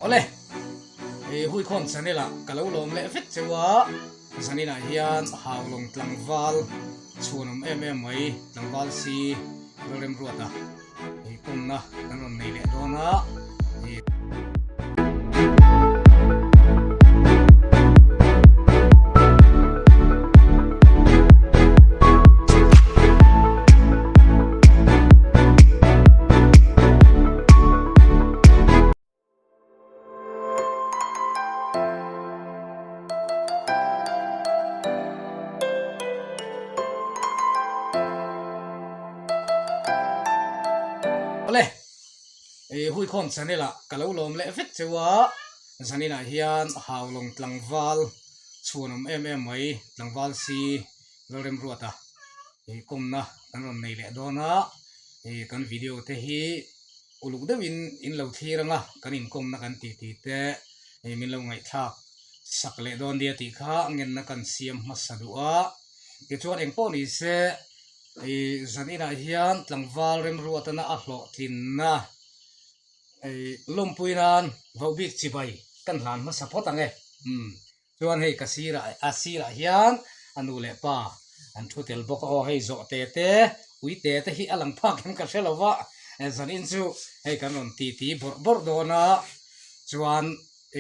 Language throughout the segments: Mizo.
Awle, i huikhawm channel ah ka lo lawm leh vek cheu a, zanin ah hian Haulawng tlangval chhuanawm em em mai tlangval si Lalremruata i pawmna kan rawn nei leh dawn a. Awle, i huikhawm channel ah ka lo lawm leh vek cheu a, zanin ah hian Haulawng tlangval chhuanawm em em mai tlangval si Lalremruata i kawmna kan rawn nei leh dawn a, i kan video te hi Uluk deuhin in lo thlir anga kan inkawmna kan ti ti te hei min lo ngaihthlak sak leh dawn nia tih kha ngenna kan siam hmasa duh a. Tichuan engpawh ni se ih zan inah hian tlangval remruatana a hlawhtlinna ih lawmpui nan vohbik chibai kan hlan hmasa phawt ang e. Umm. Chuan hei ka sirah a sirah hian a nu leh pa an thu tel bawk a aw hei zawh te te ui te te hi a lang phak em ka hre lo va zanin chu hei kan rawn ti ti bawrh bawrh dawn a chuan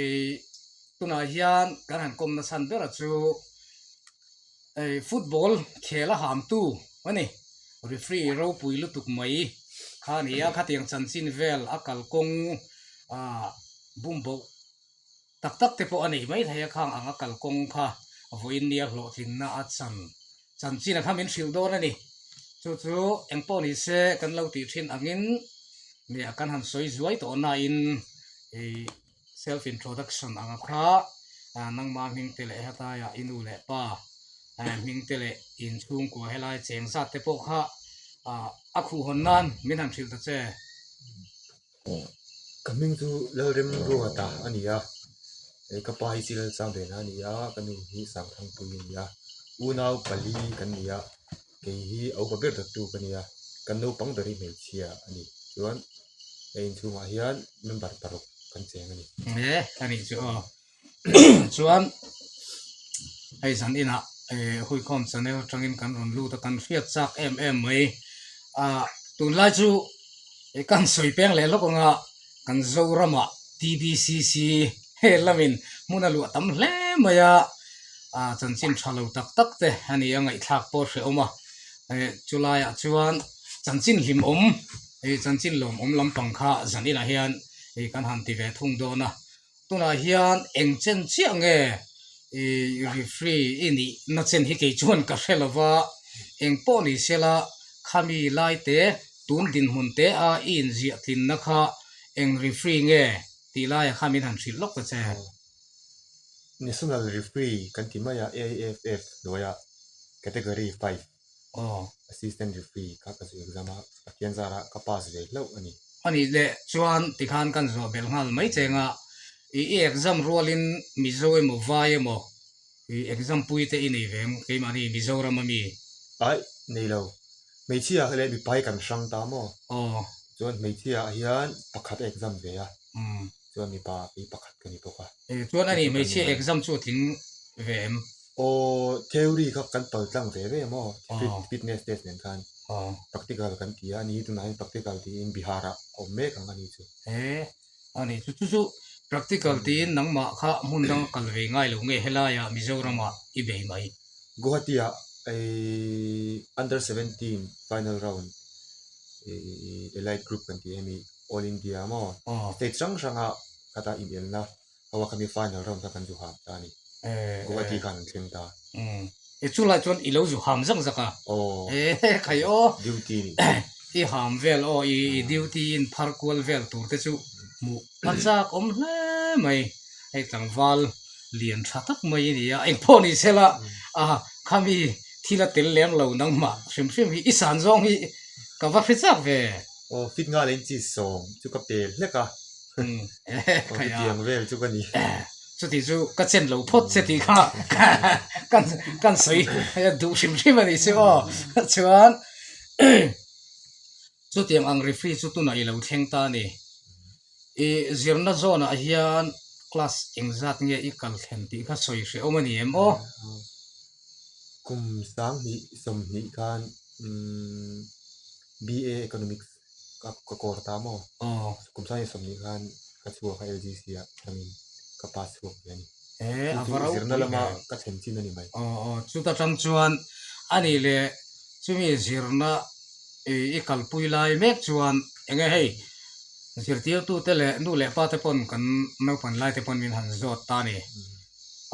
ih tunah hian kan han kawmna chhan ber a chu ih football khel a hamtu a ni referee ropui lutuk mai kha a ni a khatiang chanchin vel a kalkawng ah bumboh. Tak tak te pawh a nei mai thei a, khang anga kalkawng kha vawiin nia hlawhtlinna a chan chanchin a kha min hrilh dawn a ni. Chu chu eng pawh ni se kan lo tih thin angin nia kan han sawi zuai tawh nain ih self introduction anga kha nangma hming te leh hetaia i nu leh pa hming te leh inchhungkua helai cheng zat te pawh kha a khuhhawn nan min han hrilh ta che. Ka hming chu Lalremruata a ni a, hei ka pa hi Chilal Sangliana a ni a, ka nu hi Sangthangpuii a ni a, unau pali kan ni a, kei hi a upa ber dawttu ka ni a, kan naupang ber hi hmeichhia a ni chuan hei inchhungah hian member paruk kan cheng a ni. E a nih chu aw. Chuan hei zan inah huikhawm channel atangin kan rawn lut a kan hriat chak em em mai ah tunlai chu kan sawi peng leh lawk anga kan Zoramah TBCC he lamin hmun a luah tam hle mai a ah chanchin tha lo tak tak te a ni a ngaihthlak pawh a hrehawm a chulaiah chuan chanchin hlimawm chanchin lawmawm lampang kha zan inah hian kan han ti ve thung dawn a. Tunah hian eng chen chiah nge i referee i nih na chen hi kei chuan ka hre lo va, eng pawh ni sela khami lai te tun dinhmun te a i inziah tlinna kha eng referee nge tih laiah kha min han hrilh lawk ta che. National referee kan ti mai a, AIFF hnuaiah category five. Aw. Assistant referee kha ka zu exam a, Pathian zarah ka pass ve hlauh a ni. A nih leh chuan tikhan kan zawh belh nghal mai cheng a, i i exam rualin Mizo emaw Vai emaw i exam pui te i nei ve em keimahni Mizoram a mi? Aih, nei lo. Hmeichhia leh mipa hi kan hrang ta maw? Aw. Chuan hmeichhia ah hian pakhat a exam ve a, chuan mipa hi pakhat ka ni bawk a. Chuan a ni hmeichhia exam chu a tling ve em? Aw theory kha kan pal tlang ve ve maw fitness test nen khan practical kan ti a ani hi tunah hian practical tiin Bihar ah a awm mek ang ani chu. E ani chu chu chu practical tiin nangmah kha hmun dang a kal ve ngai lo nge helai ah Mizoram ah i bei mai. Guwahati ah under 17 final round elite group kan ti hemi all India maw state hrang hrang ah khata inelna Ho a khami final round kha kan zu ham ta a ni. Guwahati khan an thleng ta. E chulai chuan i lo zu ham zak zak a. Aw. E khai aw. Duty ni. I ham vel aw i duty in phar kual vel tur te chu hmuh a chak awm hle mai. Hei tlangval lian tha tak mai a ni a, engpawh ni sela a khami thil a tel lem lo nangmah hrim hrim hi i san zawng hi ka va hre chak ve. Aw fit nghal in chi sawm chu ka pel hlek a. Chutiang vel chu ka ni. Chuti chu ka chen lo phawt che tih kha kan sawi duh hrim hrim a ni chu aw. Chuan chutiang ang referee chu tunah i lo thleng ta a ni. I zirna zawnah hian class engzat nge i kal thlen tih kha sawi hrehawm a ni em aw? Kum sanghnih sawmhnih khan BA Economics ka ka kawr ta maw? Aw. Kum sanghnih sawmhnih khan ka chhuak a LGC ah atangin ka pass chhuak ve a ni. E a Chu va chu zirna ropui lama ve. ka thlen chin a ni mai. Aw aw chuta tang chuan a nih leh chumi zirna i kalpui lai mek chuan enge hei zirtirtute leh nu leh pa te pawn kan naupan lai te pawn min han zawt ta a ni.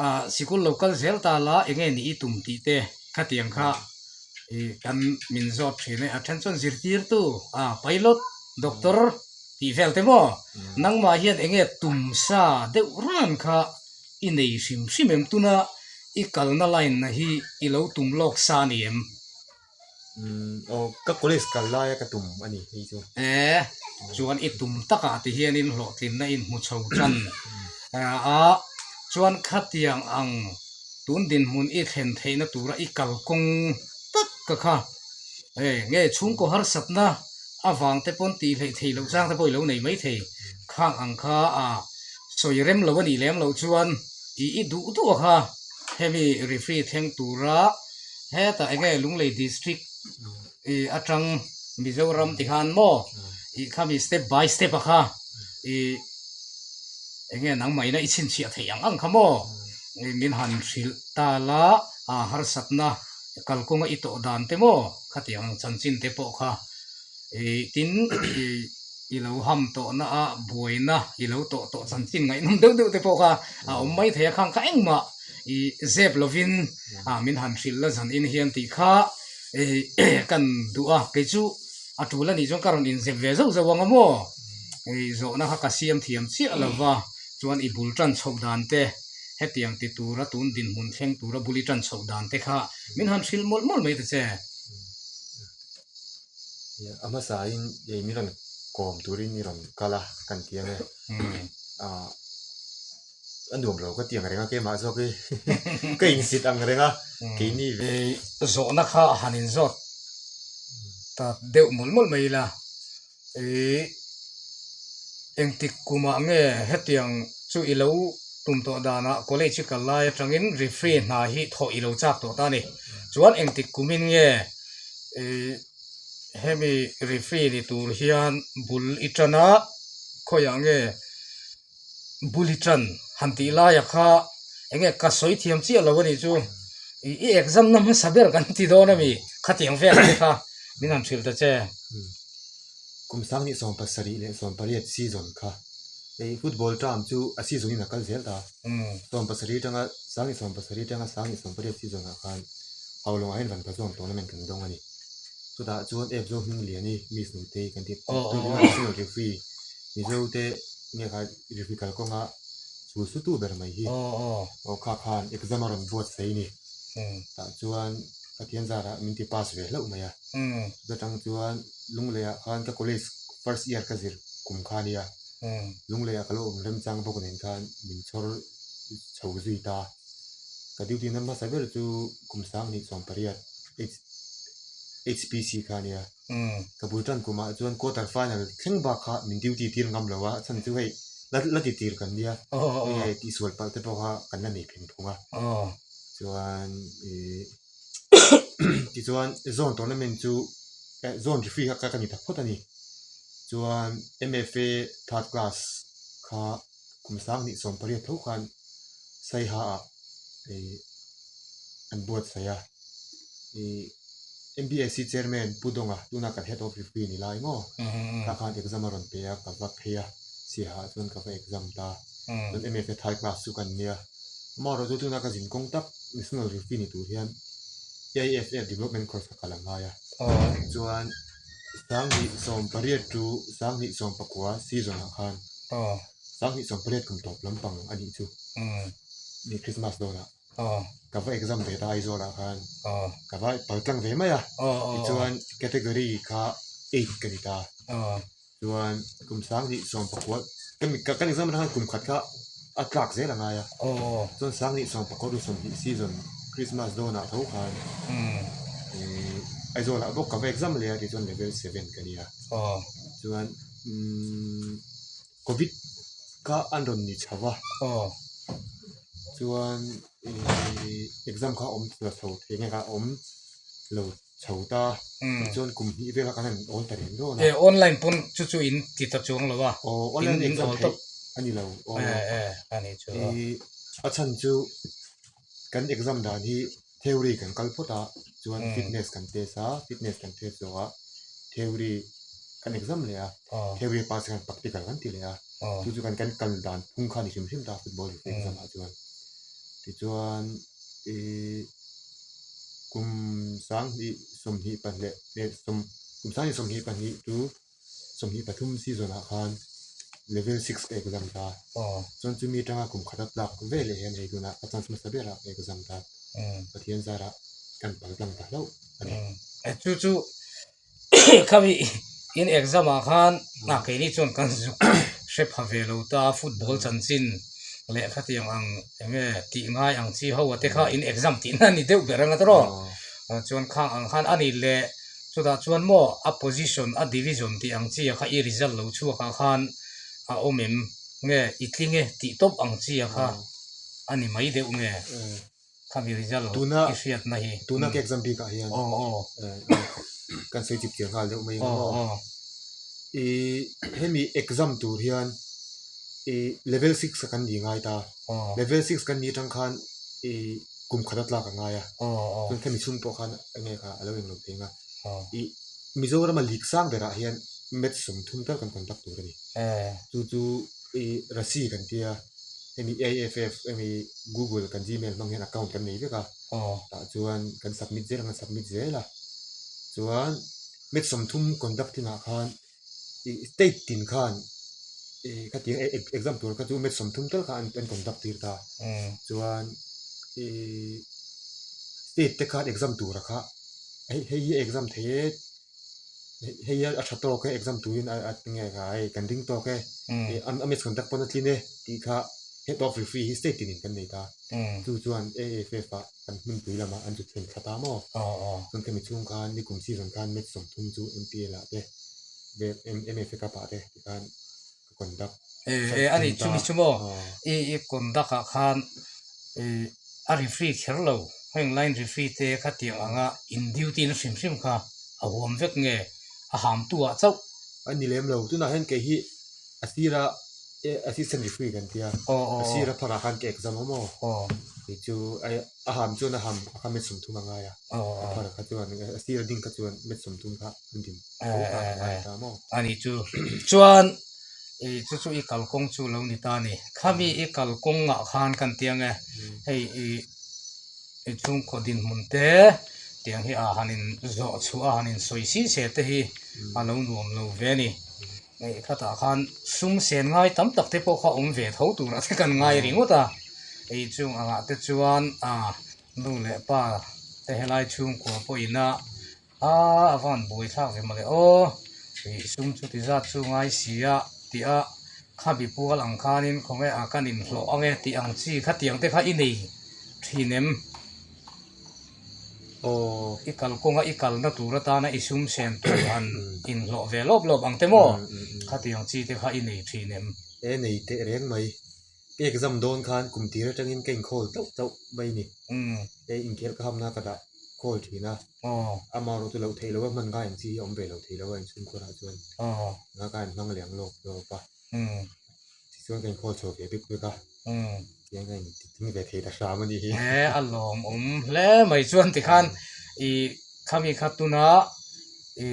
Ah sikul lo kal zel ta la enge nih i tum tih te khatiang kha ih kan min zawt thin e. A then chuan zirtirtu ah pilot, doctor tih vel te maw nangmah hian enge tum sa deuh ran kha i nei hrim hrim em tuna i kalna line na hi i lo tum lawk sa a ni em? Umm aw ka college kal laia ka tum a ni hei chu. E chuan i tum takah ti hianin hlawhtlinna in hmu chho tan a chuan khatiang ang tun dinhmun i thlen theihna tura i kalkawng tak ka kha e nge chhungkaw harsatna avang te pawn tih hleih theih loh chang te pawh i lo nei maithei khang ang kha a sawi rem lo a nih lem loh chuan i i duh duh a kha hemi referee thleng tura Hetah enge Lunglei district ih atang Mizoram ti khan maw ih khami step by step a kha ih enge nangmah ina i chhinchhiah theih ang ang kha maw ih min han hrilh ta la a harsatna kalkawnga i tawh dan te maw khatiang ang chanchin te pawh kha ih tin ih i lo ham tawhna a buaina i lo tawh tawh chanchin ngaihnawm deuh deuh te pawh kha a awm mai thei a khang kha engmah ih zep lovin ah min han hrilh la zan in hian tih kha ih kan duh a kei chu a tul a nih chuan ka rawn inzep ve zauh zauh ang a maw ih zawhna kha ka siam thiam chiah lo va chuan i bul tan chhoh dan te hetiang ti tura tun dinhmun thleng tura bul i tan chhoh dan te kha min han hrilh mawlh mawlh mai ta che. A hmasain ei min rawn kawm turin i rawn kal a kan ti ang e. Ah a nuam lo ka ti ang reng a keimah zawk hi ka insit ang reng a keini ve. Zawhna kha a han inzawt ta deuh mawlh mawlh mai ila ih engtik kumah nge hetiang chu i lo tum tawh danah college i kal lai atangin referee hna hi thawh i lo chak tawh ta a ni. Chuan engtik kumin nge Ih hemi referee ni tur hian bul i tan a khawiah nge bul i tan han tih laia kha eng nge ka sawi thiam chiah lo a nih chu ih i exam na hmasa ber kan ti dawn a mi khatiang vel te kha min han hrilh ta che. Kum sanghnih 70 leh 18 season kha hei football term chu a season in a kal zel ta 70 atanga sanghnih 70 atanga sanghnih 18 season ah khan Haulawngah hian Vanpa zawn tournament kan dawng a ni. Chutah chuan F Zo hming lian hi Miss Nutei kan tih tuna national referee Mizo te nge kha referee kalkawnga chhul su tu ber mai hi aw kha khan exam a rawn buatsaih a ni. Tah chuan Pathian zarah min ti pass ve hlauh mai a. Chuta tang chuan Lungleiah khan ka college first year ka zir kum kha a nia. Lungleiah ka lo awm remchang bawk nen khan min chhawr chho zui ta. Ka duty na hmasa ber chu kum 20 18 HPC kha a nia. Ka bul tan kumah chuan quarter final thleng bak kha min duty tir ngam lo a, chhan chu hei la la ti tir kan nia. Hei tihsual palh te pawh kha kan la nei pheng phung a. Chuan ih tichuan zone tournament chu zone referee kha ka ni ta phawt a ni. Chuan MFA third class kha kum 20 18 tho khan Saiha ah ih an buatsaih a ih M_B_A_C chairman Pu Dawnga tuna kan head of referee ni lai maw kha khan exam a rawn pe a ka va phei a Siaha ah chuan ka va exam ta chuan M_F_A third class chu kan nia amaherawhchu chu tuna ka zin kawng tak national referee ni tur hian A_I_F_F development course ka kal a ngai a chuan 2018 to 2019 season ah khan. 2018 kum tawp lampang a nih chu ni Christmas dawnah ka va exam ve ta Aizawl ah khan ka va pal tlang ve mai a tichuan category kha eight ka ni ta chuan kum 2019 kan exam atang khan kum khat kha a tlak zel a ngai a chuan 2019 season Christmas dawnah tho khan Aizawl ah bawk ka va exam leh a tichuan level seven ka ni a chuan. Covid kha an rawn ni chho a. Aw. Chuan ih exam kha awm lo chho thei nge kha awm lo chho ta. Tichuan kum hnih vel kha kan han awl ta reng dawn a. E online pawn chu chu in ti ta chuang lo a. Aw online exam theih a ni lo. E e a ni chu. Ih a chhan chu kan exam dan hi theory kan kal phawt a chuan fitness kan test a fitness kan test zawh ah theory kan exam leh a theory a pass hian practical kan ti leh a chu chu kan kan kal dan phung kha a ni hrim hrim ta football exam ah chuan tichuan ihh kum sanghnih 24 leh sawm kum sanghnih 22 chu 23 season ah khan level six ka exam ta chuan chumi atanga kum khat a tlak ve leh hian hei tunah ka chance hmasa berah ka exam ta Pathian zarah kan pal tlang ta hlauh a ni. Chu chu khami in exam ah khan a keini chuan kan zuk hre pha ve lo ta football chanchin leh khatiang ang eng nge tih ngai ang chi ho a te kha in exam tihna a ni deuh ber anga tawrh aw chuan khang ang khan a ni leh Chutah chuan maw a position a division tih ang chi a kha i result lo chhuak ah khan a awm em nge i tling e tih tawp ang chi a kha a ni mai deuh nge khami result i hriat na hi. Tuna ka exam bik ah hian kan sawi chip chiang nghal deuh mai ang maw i hemi exam tur hian i level six a kan ni ngai ta level six kan ni atang khan i kum khat a tlak a ngai a chuan khami chhung pawh khan enge kha a lo englo thei ang a ih Mizoram a league sang berah hian match 30 tal kan conduct tur a ni chu chu ih Rasi kan tia hemi AFF hemi Google kan Gmail hmang hian account kan nei vek a tah chuan kan submit zel ang kan submit zel a chuan match 30 conduct tlingah khan ih state tin khan ih khatiang exam tur kha chu match 30 tal kha an conduct tir ta chuan ih state te khan exam tura kha hei hei hi exam thei e hei hi a tha tawk e exam turin a nge kha hei kan ring tawk e ih a match conduct pawn a tlin e tih kha head of referee hi state tinin kan nei ta chu chuan AFF ah kan hmunpui lamah an chu thlen thla ta maw chuan khami chhung khan nikum season khan match 30 chu MPL ah te MFA cup ah te tikhan ka conduct e a ni chumi chu maw i i conduct ah khan a referee kher lo heng line referee te khatiang anga in duty na hrim hrim kha a huam vek nge a ham tu ah chauh. A ni lem lo tunah hian kei hi a sira assistant referee kan tia a sira pharah khan ka exam a maw kei chu a ham chuan a ham a kha match 30 a ngai a a phar kha chuan a sira ding kha chuan match 30 kha an din tho kha a ngai ta maw. A ni chu chuan chu chu i kalkawng chu lo ni ta a ni khami i kalkawng ah khan kan tia nge hei i I chhungkaw dinhmun te tiang hi a han in zawh chhuah a han in sawi si se te hi a lo nuam lo ve a ni. Hei khatah khan sum sen ngai tam tak te pawh kha awm ve tho turah te kan ngai ringawt a. Hei chung angah te chuan a nu leh pa te helai chhungkua pawh ina Aa a van buai thlak ve mawle aw ih sum chu ti zat chu ngai si a tih a khabi pual ang khanin khawnge a kan inhlawh ang e tih ang chi khatiang te kha i nei thin em? Aw. I kalkawnga i kalna tur atana i sum sen tur han inhlawh ve lawp lawp ang te maw khatiang chi te kha i nei thin em? E nei teh reng mai. Ka exam dawn khan kum tir atangin ka inkhawl tauh tauh mai ni. Hei inkhelh ka hamna ka dah khawl thin a. Amaherawh chu loh theih loh a hman ngai ang chi hi a awm ve lo thei lo a inchhungkhur ah chuan nga ka inhmang leh ang lawk lawp a. Tichuan ka inkhawl chho ve bik bik a. Tiang ka inti ve thei ta hram a nih hi. He a lawmawm hle mai chuan tikhan i khami kha tuna i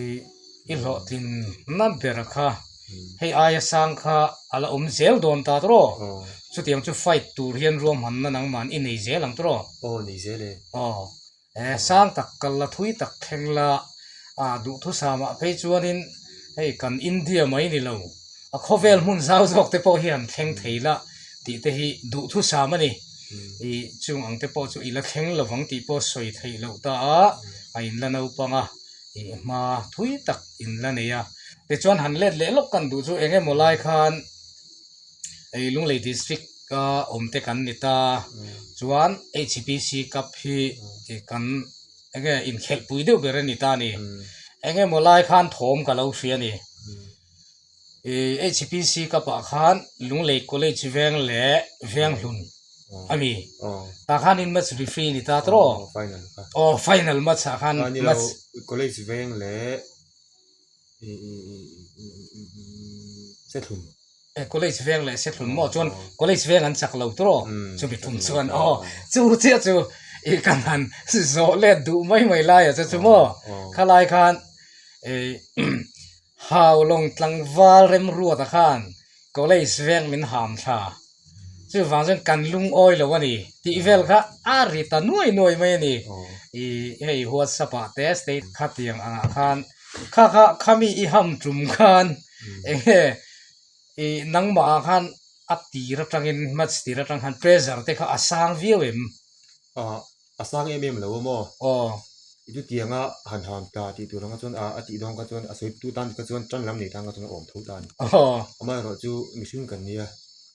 I hlawhtlin na ber kha hei aia sang kha a la awm zel dawn ta tawh. Chutiang chu fight tur hian ruahmanna nangman i nei zel ang tawh. Aw nei zel e. Aw e sang tak kal la thui tak thleng la a duhthusamah phei chuanin hei kan India mai ni lo a khawvel hmun zau zawk te pawh hi han thleng thei la tih te hi duhthusam a ni. I chung ang te pawh chu i la thleng lovang tih pawh sawi theih loh ta a, a inla naupang a. Ih hma thui tak in la nei a, tichuan han let leh lawk kan duh chu eng emaw lai khan ei Lunglei district a awm te kan ni ta, chuan HPC cup hi kan eng nge inkhelh pui deuh ber a ni ta a ni, eng emaw lai khan thawm ka lo hria a ni. HPC Cup ah khan Lunglei College veng leh Venghlun a mi. Tah khanin match referee ni ta tawh. Aw final match ah khan match. College veng leh Sethlun. College veng leh Sethlun maw chuan College veng an chak lo tawh chumi tum chuan aw chu chiah chu i kan han zawh let duh mai mai lai ah che chu maw khalai khan Haulawng tlangval Remruata khan College veng min ham thla. Chuvang chuan kan lungawi lo a ni tih vel kha a ri ta nuai nuai mai a ni. I hei WhatsApp ah te state khatiang angah khan kha kha khami i ham tum khan eng nge i nangmah ah khan a tir atangin match tir atang khan pressure te kha a sang viau em? A sang em em lo a maw? Aw. I chutianga han ham ta tih tur anga chuan a tih dawn kha chuan a sawi tu tan kha chuan tan lam nei tan kha chuan a awm tho ta a ni. Aw. Amaherawh chu mihring kan nia,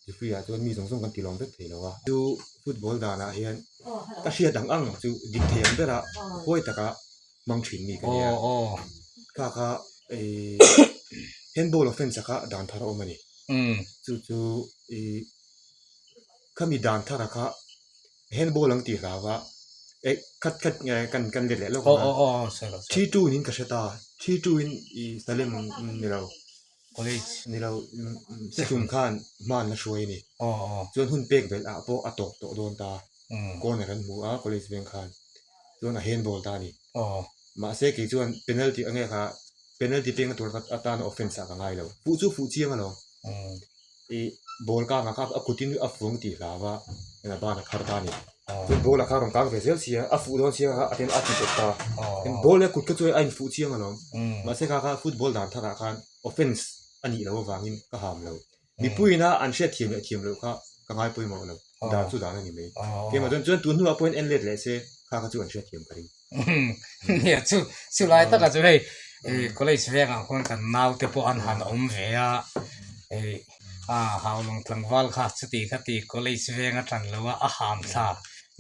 referee ah chuan mi zawng zawng kan ti lawm vek thei lo a. Chu football danah hian ka hriat ang ang chu dik thei ang bera huai taka hmang thin mi ka nia. Aw aw. Kha kha handball offense ah kha dan thar a awm a ni. Chu chu ih khami dan thar ah kha Handball ang tih hlau a, eh khat khat nge kan kan let leh lawk ang a, 3-2 niin ka hre ta, 3-2 in i Salem ni lo, College ni lo Sethum khan hma an la hruai a ni, chuan hun pek belh ah pawh a tawp tawh dawn ta, corner an hmu a college veng khan, chuan a handball ta a ni, mahse kei chuan penalty a nge kha penalty peng a tur atana offense ah ka ngai lo, fuh chu fuh chiang alawm. Ih ball kang ah kha a kut in a fuh ang tih hlau a a ban a phar ta a ni chuan ball ah kha a rawn kang ve zel sia a fuh dawn sia kha a tian a ti tawp ta tin ball leh a kut kha chu a infuh chiang alawm mahse kha kha football dan thar ah khan offense a nih loh avangin ka ham lo mipui ina an hriat thiam leh thiam loh kha ka ngai pawimawh lo dan chu dan a ni mai keimah chuan chuan tun hnuah pawhin en let leh se kha kha chu an hriat thiam ka ring. Nia chu chu lai takah chu hei ih college vengah khuan kan naute pawh an han awm ve a ih a haulawng tlangval kha chuti kha ti college veng a tan lo a a ham thla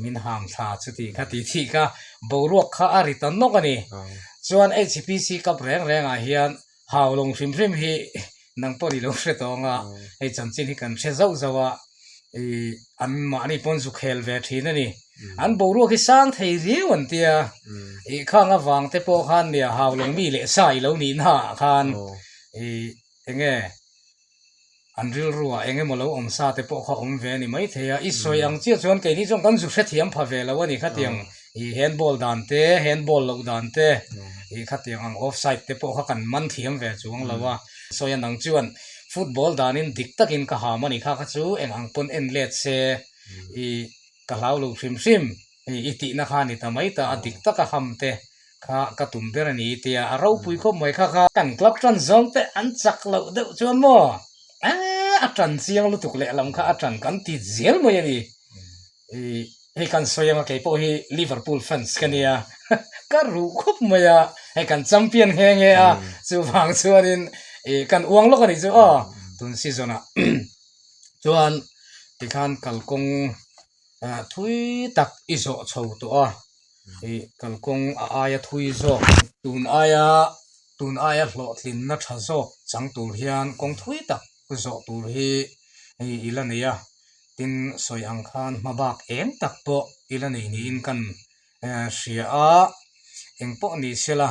min ham thla chuti kha ti thih kha boruak kha a ri ta nawk a ni chuan H_P_C cup reng rengah hian haulawng hrim hrim hi nang pawh ni lo hre tawng a hei chanchin hi kan hre zauh zauh a ih an mahni pawn zu khel ve thin a ni an boruak hi sang thei riau an tia ih khang avang te pawh khan nia haulawng mi leh sa i lo nih na ah khan ih eng nge an rilru ah eng emaw lo awm sa te pawh kha awm ve a ni maithei a i sawi ang chiah chuan keini chuan kan zu hrethiam pha ve lo a ni khatiang ih handball dan te handball loh dan te ih khatiang ang offside te pawh kha kan man thiam ve chuang lo a sawi a nang chuan football danin dik takin ka ham a ni kha kha chu eng ang pawn en let se ih ka hlau lo hrim hrim hei i tihna kha a ni ta mai ta a dik taka ham te kha ka tum ber a ni tia a ropui khawp mai kha kha kan club tan zawng te an chak loh deuh chuan maw eeh a tan chiang lutuk lehlam kha a tan kan ti zel mai a ni ih hei kan sawi anga kei pawh hi Liverpool fans ka nia ka ruh khawp mai a hei kan champion nghe nghe a chuvang chuanin ih kan uang lawk a nih chu aw tun season ah chuan tikhan kalkawng ah thui tak i zawh chho tawh a ih kalkawng a aia thui zawk tun aia tun aia hlawhtlinna tha zawk chang tur hian kawng thui tak zawh tur hi hei i la nei a tin sawi ang khan hma bak eng tak pawh i la nei niin kan hria a eng pawh ni sela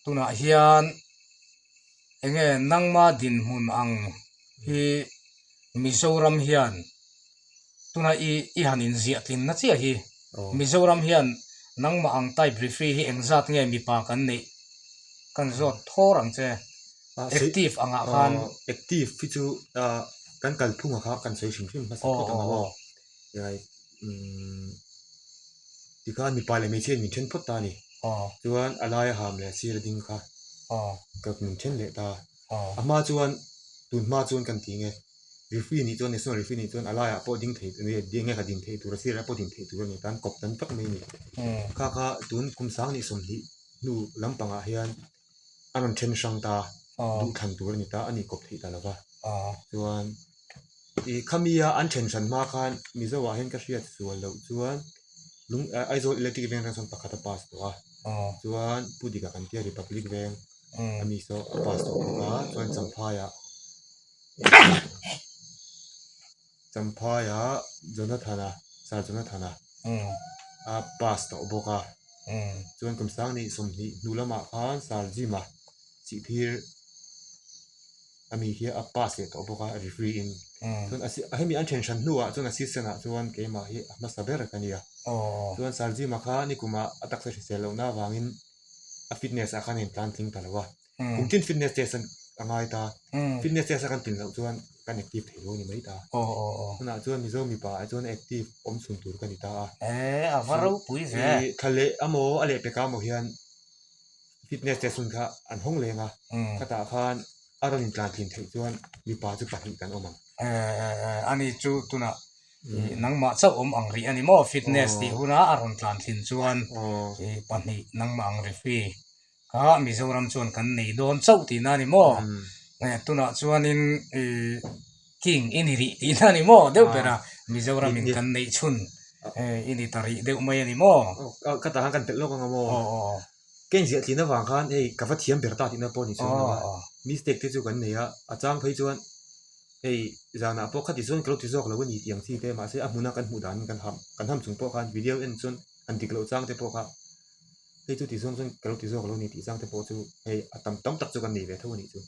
tunah hian eng nge nangma dinhmun ang hi Mizoram hian tuna i i han inziah tlinna chiah hi Mizoram hian nangmah ang type referee hi engzat nge mipa kan neih kan zawt thawr ang che active angah khan active hi chu kan kalphung ah kha kan sawi hrim hrim hmasa phawt ang aw tikhan mipa leh hmeichhia in min then phawt ta a ni chuan a laia ham leh a sir a ding kha ka min then leh ta a hma chuan tun hma chuan kan ti nge referee nih chuan national referee nih chuan a laiah pawh ding thei ding nge kha din thei tur a sirah pawh din thei tur a ni tan kawp tam tak mai a ni kha kha tun kum sang nih 20 hnu lampangah hian a rawn then hrang ta duh thlan tur a ni ta a nih kawp theih ta lo va chuan ih khami a an then hran hma khan Mizo ah hian ka hriat sual loh chuan lung Aizawl electric veng atang sawn pakhat a pass tawh a chuan Pu Dika kan tia Republic veng ami saw a pass tawh bawk a chuan Champhai ah. Champhaia Jonathana Sir Jonathana a pass tawh bawk a chuan kum sang nih 20 hnu lamah khan Sir Jim-a chihphir ami hi a pass leh tawh bawk a referee in chuan a hemi an then hran hnuah chuan assistant ah chuan keimah hi a hmasa ber ka nia chuan Sir Jim-a kha nikumah a taksa hrisel lohna avangin a fitness ah khan a intlan tling ta lo a. Kum tin fitness test a ngai ta. Fitness test a kan tlin loh chuan kan active thei lo a ni mai ta. Tunah chuan Mizo mipa ah chuan active awm chhun tur ka ni ta a. E a va ropui ve. Thla leh amaw a leh peka amaw hian fitness test hun kha an hawng leng a. Khatah khan a rawn intlan tlin theih chuan mipa chu pahnih kan awm ang. E ani chu tunah nangmah chauh awm ang rih a ni maw fitness tih huna a rawn tlan thlin chuan pahnih nangmah ang referee Kha Mizoram chuan kan nei dawn chauh tihna a ni maw? Tunah chuanin king i ni rih tihna a ni maw? Deuh bera Mizoramin kan neih chhun i ni ta rih deuh mai a ni maw? Ka tah khan kan telh lawk ang a maw? Ka inziah tlin avang khan hei ka va thiam ber ta tihna pawh a ni chuang lo a, mistake te chu kan nei a, a chang phei chuan hei zanah pawh khati chuan ka lo ti zawk lo a ni tih ang chi te mahse a hmuna kan hmuh danin kan ham kan ham chung pawh khan video en chuan han dik loh chang te pawh kha Hei chu ti zawng chuan ka lo ti zawk lo a ni tih zang te pawh chu hei a tam tam tak chu kan nei ve tho a nih chu.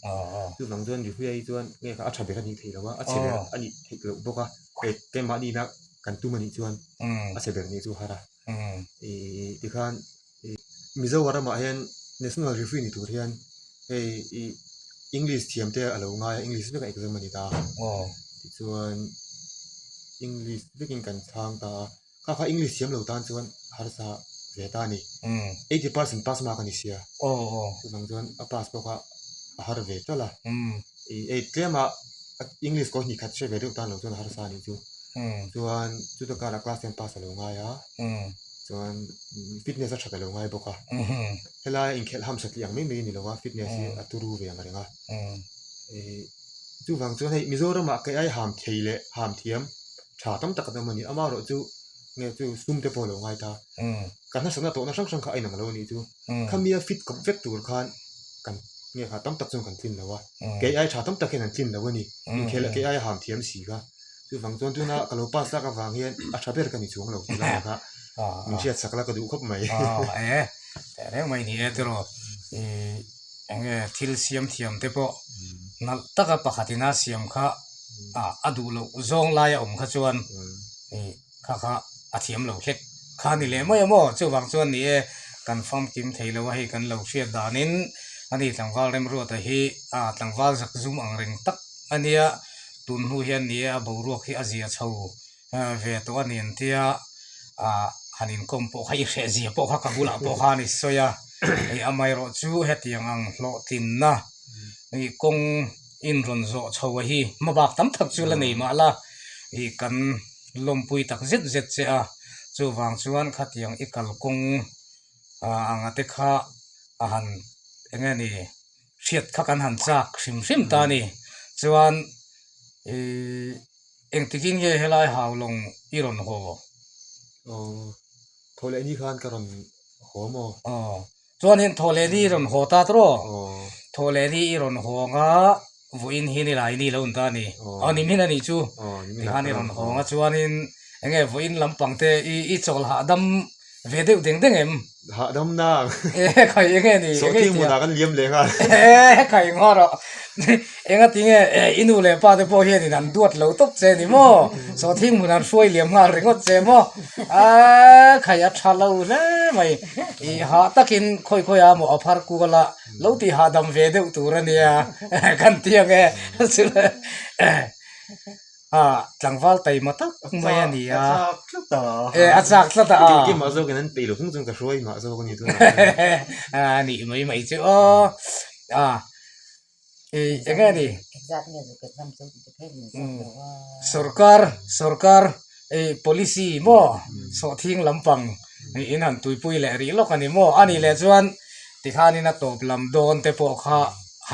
Chuvang chuan Rihuia hi chuan nge kha a tha ber a nih theih lo a, a chhe ber a nih theih loh bawk a, hei keimahni ina kan tum a nih chuan a chhe ber nih chu a har a. Ih tikhan ih Mizo ramah hian National Referee ni tur hian hei ih English thiam te a lo ngai a, English veka exam a ni ta a. Tichuan English vekin kan chhang ta a. Kha kha English thiam lo tan chuan harsa ve ta a ni. 80% pass mak a ni sia. Chuvang chuan a pass pawh kha a har ve ṭalh a. Ei tlema English kaw hnih khat hre ve deuh tan lo chuan a harsa a nih chu. Chuan chuta karah class ten pass a lo ngai a. Chuan fitness a ṭhat a lo ngai bawk a. Helai inkhelh hamsa tih ang mai mai a ni lo a, fitness hi a turu ve ang reng a. Chuvang chuan hei Mizoramah kei ai ham thei leh ham thiam tha tam tak an awm a ni. Amaherawh chu nge chu sum te pawh a lo ngai ta. Kan hmasakna tawhna hrang hrang kha a inang lo a nih chu. Khamia fit kawp vek tur khan kan nge kha tam tak chuan kan tlin lo a. Kei ai tha tam tak hian an tlin lo a ni. Inkhel ah kei ai ham thiam si kha. Chuvang chuan tuna ka lo pass tak avang hian a tha ber ka ni chuang lo tih lai kha min hriat sak la ka duh khawp mai. Teh reng mai ni e tiraw ih enge thil siam thiam te pawh nalh taka pakhat ina siam kha ah a duh loh zawng lai a awm kha chuan ih kha kha a thiam lo hlek kha ni leh mai a maw chuvang chuan ni e kan famkim thei lo a hei kan lo hriat danin ani tlangval Remruata hi ah tlangval zak zum ang reng tak a nia tun hnu hian ni e a boruak hi a zia chho ve tawh a ni an tia ah han inkawm pawh kha i hreh zia pawh kha ka bulah pawh khan i sawi a hei amaherawh chu hetiang ang hlawhtlinna ih kawng in rawn zawh chho a hi hmabak tam tak chu la nei mah la ih kan lawmpui tak zet zet che a chuvang chuan khatiang i kalkawng ah anga te kha a han eng nge ni hriat kha kan han chak hrim hrim ta a ni chuan ih. Engtikin nge helai Haulawng i rawn haw? Aw, Thawhlehni khan ka rawn haw maw? Aw, chuanin Thawhlehni i rawn haw ta tawh? Aw. Thawhlehni i rawn haw anga vawiin hi nilai ni lo ni ta a ni. Aw, nimin a nih chu. Aw, nimin ah ka rawn haw anga chuanin enge vawiin lampang te i chawl hahdam Ve deuh deng deng em? Hahdam nang. E khai enge ni? Sawhthing hmunah kan liam leh nghal. E khai ngaw rawh. Enga tinge i nu leh pa te pawh hianin an duat lo tawp che ni maw? Sawhthing hmun an hruai liam nghal ringawt che maw? A khai a tha lo hle mai. I hah takin khawi khawi a maw a phar kual a lo ti hahdam ve deuh tur a nia kan ti ang e. A tlangval taima tak mai a ni a. A chak tlat a. E a chak tlat a. Kei kei mah zawkin an peih lo chung chuan ka hruai mah zawk a ni tunah chuan. A nih mai mai chu aw. A i eng nge ni? Sorkar sorkar i policy maw sawhthing lampang in han tuipui leh rih lawk a ni maw? A nih leh chuan tikhanin a tawp lam dawn te pawh kha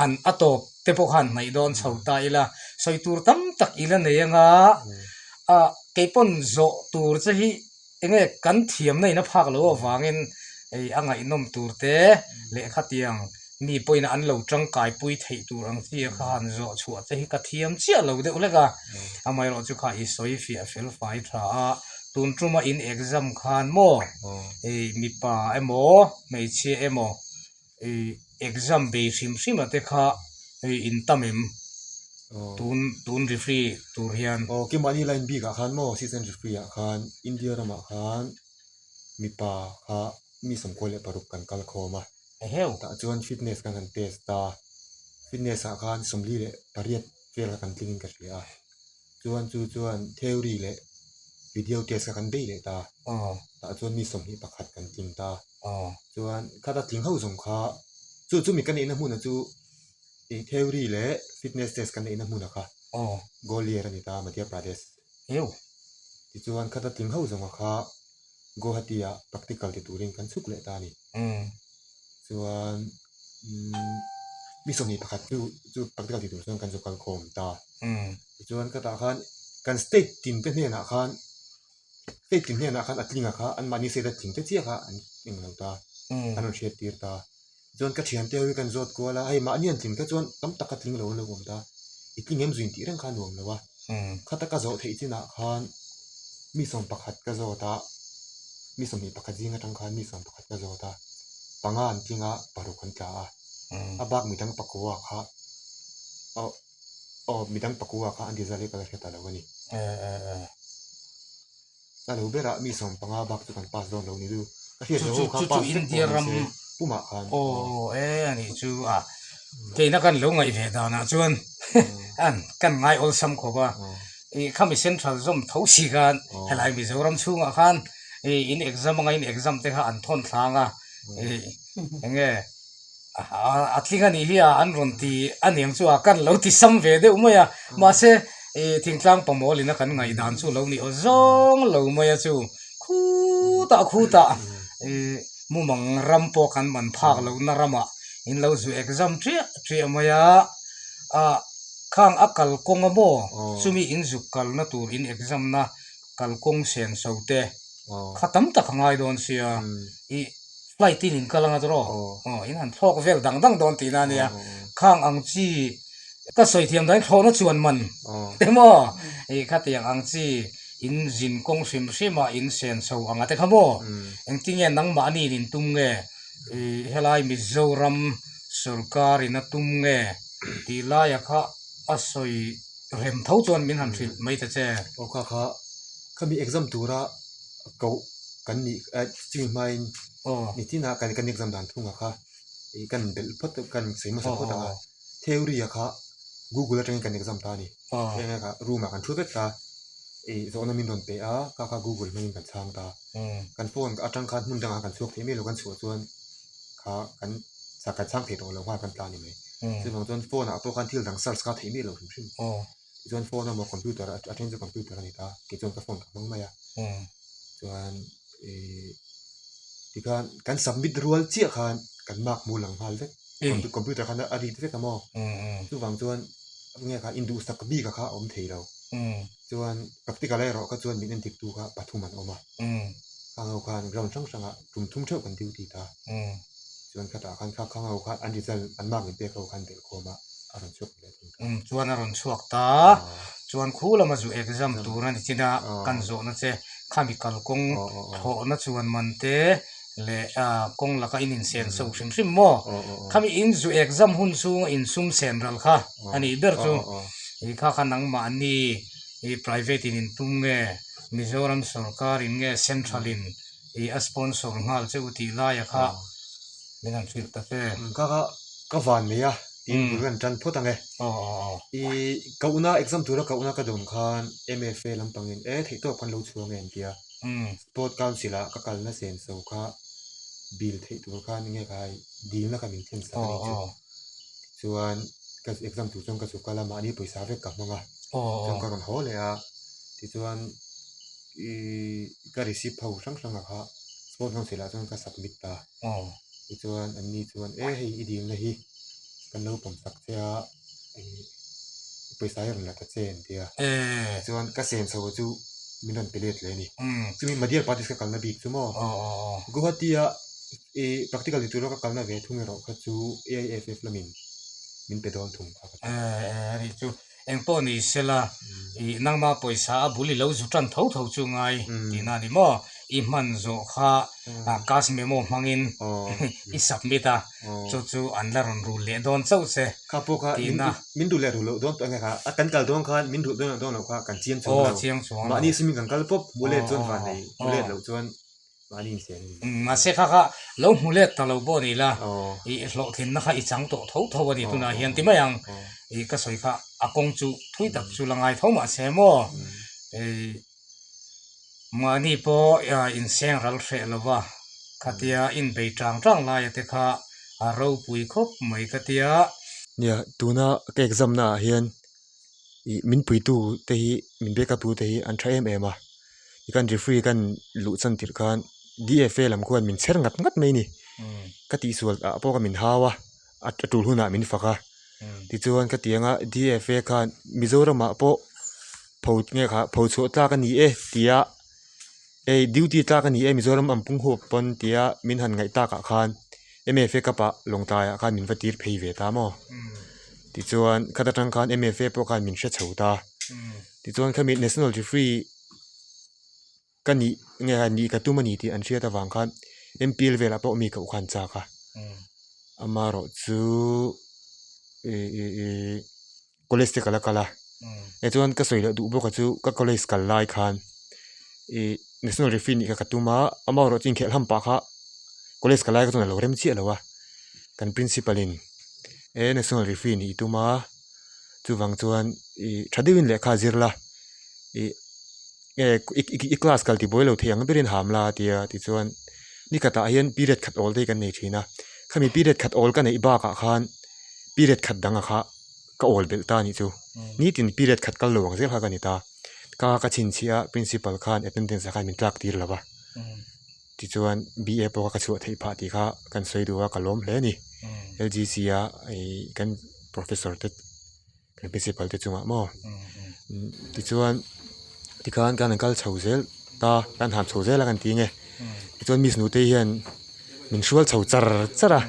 han a tawp. te pawh khan hnaih dawn chho ta ila, sawi tur tam tak ila nei anga ah keipawn zawh tur che hi enge kan thiamna in a phak loh avangin hei a ngaihnawm tur te lehkha tiang Mi pawhin an lo tangkaipui theih tur ang chi a kha han zawh chhuah te hi ka thiam chiah lo deuh hlek a, amaherawh chu kha i sawi fiah fel fai tha a, tun tuma in exam khan maw ih mipa emaw hmeichhia emaw ih exam bei hrim hrim a te kha ih in tam em tun tun referee tur hian. Aw keimahni line bik ah khan maw assistant referee ah khan India ramah khan mipa kha mi 96 kan kal khawm a. Eheu. Tah chuan fitness kan han test a, fitness ah khan 48 vel kha kan tling in ka hria a, chuan chu chuan theory leh video test kha kan bei leh ta, tah chuan mi 21 kan tling ta, chuan khata tling ho zawng kha chu chumi ka neihna hmunah chu ih theory leh fitness test kan neihna hmunah kha Gwalior a ni ta Madhya Pradesh. Tichuan khata tling ho zawnga kha Guwahati ah practical ti turin kan chhuk leh ta a ni. Chuan mi 21 chu chu practical ti tur chuan kan zu kal khawm ta. Tichuan ka tah khan kan state tin te hnenah khan state tin hnenah khan a tlinga kha anmahni state a tling te chiah kha an eng lo ta an rawn hriat tir ta. Chuan ka thiante ho hi kan zawt kual a, hei mahni an tling te chuan tam taka tling lo an lo awm ta. I tling em zuin tih reng kha a nuam lo a. Khata ka zawh theih chinah khan mi 11 ka zawt a, mi 21 zing atang khan mi 11 ka zawt a, panga an tling a, paruk an tla a. A bak midang pakua kha aw aw midang pakua kha an result hi ka la hre ta lo a ni. A lo berah mi 15 bak chu kan pass dawn lo ni chu. Ka hriat loh ho kha pass vek pawh ni se pumah khan. Aw e a nih chu a keina kan lo ngaih ve danah chuan an kan ngai awlsam khawp a ih khami central zawm tho si khan helai Mizoram chhungah khan ih in exam anga in exam te kha an thawn thlang a ih enge a tling a nih hi a an rawn ti a niang chu a kan lo ti sam ve deuh mai a mahse ih thingtlang pamawl ina kan ngaih dan chu lo ni aw zawng lo mai a chu khutah khutah ih mumang ram pawh kan man phak lohna ramah in lo zu exam chiah chiah mai a ah khang a kalkawng a maw chumi in zuk kalna tur in exam na kalkawng sen so te kha tam tak a ngai dawn sia ih flight in in kal anga tawh aw in han thlawk vel dang dang dawn tihna ania khang ang chi ka sawi thiam dahin thlawhna chuan man emaw ih khatiang ang chi in zin kawng hrim hrim a in sen chho ang a te kha maw engtinge nangmahni in tum nge ih helai Mizoram sorkar in a tum nge tih laia kha a sawi rem tho chuan min han hrilh mai ta che. Aw kha kha khami exam tura koh kan nih chumi hmain nitin a kan kan exam dan thunga kha ih kan belh phawt kan sawi hmasa phawt ang a theory a kha google atangin kan exam ta a ni heng ah room ah kan thu vek ta ih zawhna min rawn pe a kha kha google hmangin kan chhang ta kan phone atang khan hmun dangah kan chhuak thei mai lo kan chhuah chuan kha kan kan chhang thei tawh lo nghal kan tla a ni mai chuvang chuan phone ah pawh khan thil dang search kha theih miah lo hrim hrim tichuan phone emaw computer a then chu computer a ni ta keichuan ka phone ka hmang mai a chuan ih tikhan kan submit rual chiah khan kan mark hmu lang nghal vek computer khan a read vek a maw chuvang chuan nge kha induhsak bik a kha a awm thei lo chuan practical erawh kha chuan min endik tu kha pathum an awm a khang ho khan ground hrang hrangah tum thum theuh kan duty ta chuan khatah khan kha khang ho khan an result an mark min pek ho khan belhkhawm a a rawn chhuak leh thung ta. Chuan a rawn chhuak ta chuan khu lama zu exam tur a ni chin a kan zawhna che khami kalkawng thlawhna chuan man te leh kawng laka in insen so hrim hrim maw khami in zu exam hun chhunga insum sen ral kha a nih ber chu ih kha kha nangmahni ih private in intum nge Mizoram sorkar in nge central in ih a sponsor nghal che u tih laia kha min han hrilh ta che. Kha kha ka van nei a tin bul kan tan phawt ang e. Ih kohna exam tura kohna ka dawn khan MFA lampangin e theihtawp kan lo chhuang e an tia. Sport Council ah ka kalna senso kha bill theih tur khan enge kha hei dilna kha min thlen sak a nih chu. Tichuan ka exam tur chuan ka chhuk kal a mahni pawisa vek ka hmang a chuan ka rawn haw leh a tichuan ih ka receipt ho hrang hrang ah kha Sport Council ah chuan ka submit ta tichuan an ni chuan e hei i dilna hi kan lo pawm sak che a ih pawisa hi rawn la ta che an ti a tichuan ka senso chu min rawn pe let leh a ni chumi Madhya Pradesh ka kalna bik chu maw Guwahati ah. I practical ti tura ka kalna ve thung erawh kha chu AIFF lamin min pe dawn thung kha ka ti. Eh eh chu eng pawh ni sela i nangma pawisa a bul i lo zu tan tho tho chu ngai tihna a ni maw? I hman zawh kha cash memo hmangin i submit a chu chu an la rawn rul leh dawn chauh che Kha pawh kha min rul leh rul loh dawn tawh enge kha a kan kal dawn khan min rulh dawn loh dawn loh kha kan chiang chuang lo. Mahni simin kan kal pawp hmu let chuan van nei hmu let loh chuan mahni insiam a ni. Mahse kha kha lo hmu let ta lo pawh a ni la, i hlawhtlinna kha i chang tawh tho tho a ni tunah hian ti mai ang. I ka sawi kha a kawng chu thui tak chu la ngai tho mahse maw i mahni pawh inseng ral hreh lo va, khatia inbei tang tang laia te kha a ropui khawp mai ka tia. Nia, tuna ka exam naah hian ih min puitu te hi min backup tu te hi an tha em em a tikhan referee khan luh chan tirh khan D_F_A lam khuan min chher ngat ngat mai a ni ka tihsual ah pawh kha min hau a a tul hunah min fak a tichuan ka ti anga D_F_A khan Mizoram ah pawh pho nge kha pho chhuah tlak a ni e tia hei duty tlak a ni e Mizoram ang pung huap pawn tia min han ngaih tak ah khan M_F_A cup ah Lawngtlai ah khan min va tir phei ve ta maw. Tichuan khat atang khan M_F_A pawh khan min hre chho ta. Tichuan khami national referee ka nih nge a nih ka tum a ni tih an hriat avang khan M_P_L velah pawh mi koh khan chak a. Amaherawh chu ih ih ih college te ka la kal a. Tichuan ka sawi loh duh bawk a chu ka college kal lai khan ih national referee nih kha ka tum a amaherawh chu inkhelh ham pah kha college kal lai kha chuan a lo rem chiah lo a. Kan principal in he national referee nih i tum a chuvang chuan ih tha deuhin lehkha a zir la ih nge i class kal tibuai lo thei ang berin ham la a ti a tichuan nikhatah hian period khat awl te hi kan nei thin a khami period khat awl ka neih bakah khan period khat dang a kha ka awl belh ta a nih chu nitin period khat kal lo ang zel kha ka ni ta ka ka chhinchhiah a principal khan attendance ah khan min tlak tir lo va. Tichuan BA pawh kha ka chhuah theih phah tih kha kan sawi duh a ka lawm hle a ni. LGC a ih kan professor te kan principal te chungah maw tichuan tikhan kan han kal chho zel ta kan han chho zel a kan ti nge tichuan miss nute hian min hrual chho char char a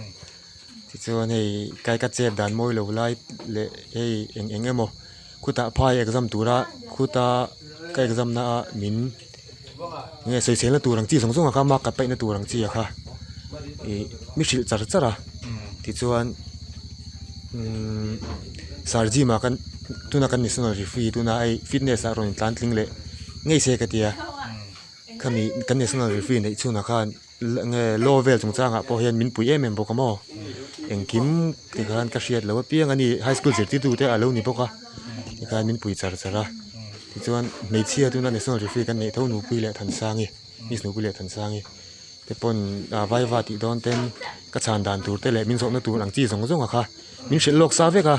tichuan hei kai ka chet dan mawi lo lai leh hei eng eng emaw khutah phai exam tura khuta ka exam na a min nge sawisel na tur ang chi zawng zawng a kha mark ka paih na tur ang chi a kha ih mi hrilh char char a tichuan umm sir gym ah khan tuna kan national referee tuna hei fitness ah rawn intlan tling leh ngei se ka tia khami kan national referee neih chhunah khan. Nge law vel chungchangah pawh hian min pui em em bawk a maw engkim tikhan ka hriat loh apiang a ni high school zirtirtu te a lo ni bawk a tikhan min pui char char a tichuan hmeichhia tuna national referee kan neih tho Nupui leh Thansangi miss Nupui leh Thansangi te pawn ah vaiva tih dawn ten ka chhan dan tur te leh min zawhna tur ang chi zawng zawng a kha min hrilh lawk sa vek a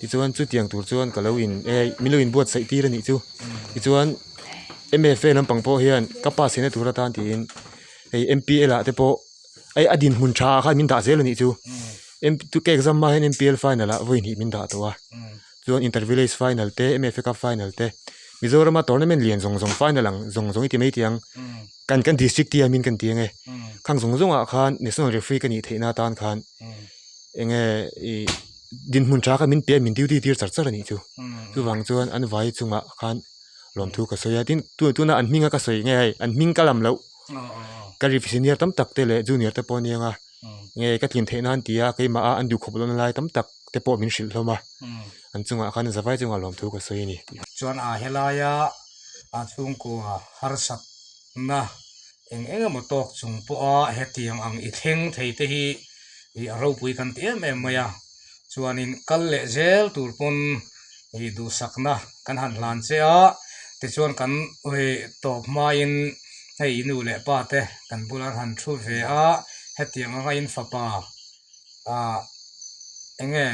tichuan chutiang tur chuan ka lo in eh min lo inbuatsaih tir a nih chu tichuan. M_F_A lampang pawh hian ka pass theihna tur atan tiin hei M_P_L ah te pawh hei a dinhmun tha ah khan min dah zel a nih chu ka exam hma hian M_P_L final ah vawi hnih min dah tawh a chuan inter village final te M_F_A cup final te Mizoram a tournament lian zawng zawng final ang zawng zawng i ti mai tih ang kan kan district team in kan ti ang e khang zawng zawng ah khan national referee ka nih theihna atan khan eng nge ih dinhmun tha kha min pe a min duty tir char char a nih chu chuvang chuan an vai chungah khan. Lawmthu ka sawi a tin tuna an hminga ka sawi nge hei an hming ka lam loh ka ri senior tam tak te leh junior te pawh a nia nge ka tlin theih nan tia keimah a an duh khawp lohna lai tam tak te pawh min hrilh hlawm a an chungah khan zavai chungah lawmthu ka sawi a ni. Chuan a helaia a chhungkua harsatna eng eng emaw tawk chung pawha hetiang ang i thleng thei te hi ih a ropui kan ti em em mai a. Chuanin kal leh zel tur pawn ih duhsakna kan han hlan che a, tichuan kan ih tawp hmain hei i nu leh pa te kan bula an han thu ve a, hetiang anga in fapa ah eng nge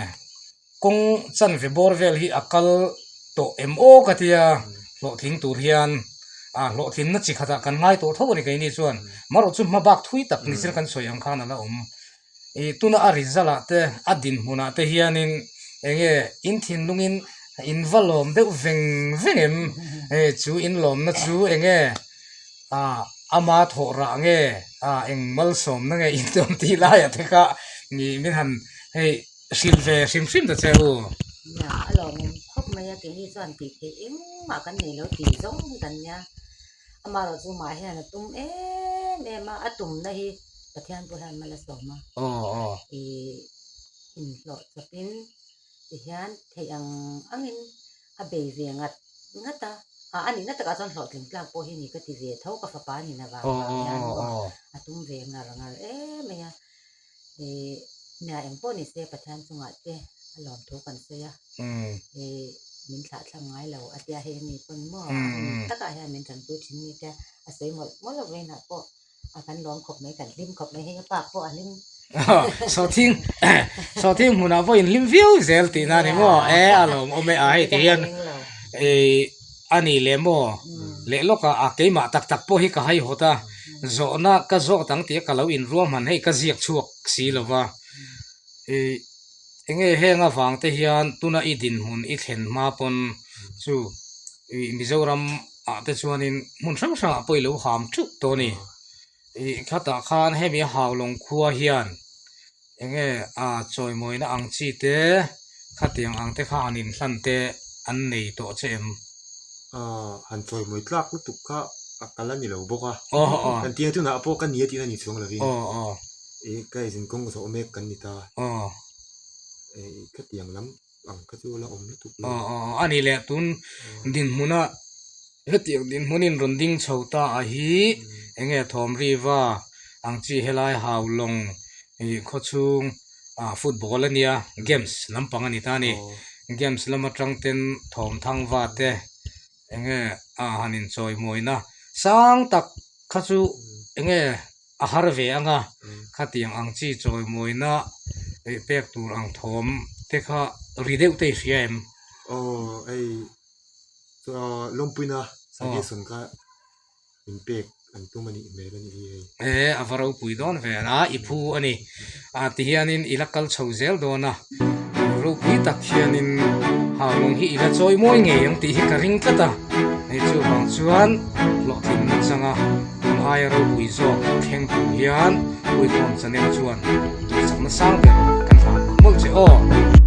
kawng chanve bawr vel hi a kal tawh em aw ka tia hlawhtling tur hian ah hlawhtlinna chi khatah kan ngai tawh tho a ni keini chuan marawh chu hma bak thui tak ni chin kan sawi ang khan a la awm. Ih tuna a result ah te a dinhmunah te hianin eng nge in thinlungin in va lawm deuh veng veng em? Hei chu in lawmna chu eng nge ah. Ama thawh rah nge a eng malsawmna nge in tawn tih laiah te kha ni min han hei hrilh ve hrim hrim ta che u. Nia, a lawmawm khawp mai a, keini chuan tih theih engmah kan nei lo tih zawng hi kan nia. Amaherawh chu mah hian a tum em em a, a tumna hi Pathian pawh hian mal a sawm a. Aw aw. Ih inhlawh chawpin tihian theih ang angin a bei ve ngat ngat a, ah a nihna takah chuan hlawhtling tlak pawh hi ni ka ti ve tho ka fapa a nihna vang vang hian maw a tum ve ngar ngar em mai a, ih nia eng pawh ni se Pathian chungah te a lawm thu kan sawi a, ih min thlah thlang ngai lo a tia hei ani pawn maw a hun takah hian min tanpui thin mi te a sawi mawlh mawlh a vawiinah pawh a kan lawm khawp mai kan hlim khawp mai hei a pa pawh a hlim sawhthing sawhthing hmunah pawh in hlim viau zel tihna a ni maw e a lawm awm e a hei ti hian ih a ni leh maw leh lawkah a keimah tak tak pawh hi ka haihawt a zawhna ka zawt ang tih a ka lo inruahman hei ka ziak chhuak si lo va ih eng nge heng avang te hian tuna i dinhmun i thlen hma pawn chu ih Mizoram ah te chuanin hmun hrang hrangah pawh i lo ham theuh tawh a ni ih khatah khan hemi a Haulawng khua hian eng nge a chawimawina ang chi te khatiang ang te kha han inhlan te an nei tawh che em? Aw han chawimawi tlak lutuk kha a kal a ni lo bawk a kan tia tunah pawh ka ni a tihna ni chuang lovin ih ka inzin kawng zawh mek kan ni ta ih khatiang lam ang kha chu la awm lutuk lo. Aw aw a ni leh tun dinhmuna hetiang dinhmunin rawn ding chho ta a hi eng nge thawm riva ang chi helai Haulawng ih khawchhung ah football a nia games lampang a ni ta a ni games lam atang ten thawm thang va te eng nge a han inchawimawina sang tak kha chu eng nge a har ve ang a, khatiang ang chi chawimawina eih pek tur ang thawm te kha ri deuh te i hria em? Aw hei lawmpuina suggestion kha min pek an tum a nih hmel a nih hi hei. E a va ropui dawn ve a, i phu a ni. A tihianin i la kal chho zel dawn a, ropui tak hianin Haulawng hi i la chawi mawi ngei ang tih hi ka ring tlat a, hei chuvang chuan hlawhtlinna changa tun aia ropui zawk thleng tur hian Puikhawm Channel chuan duhsakna sang ber kan hlan mawlh mawlh che aw.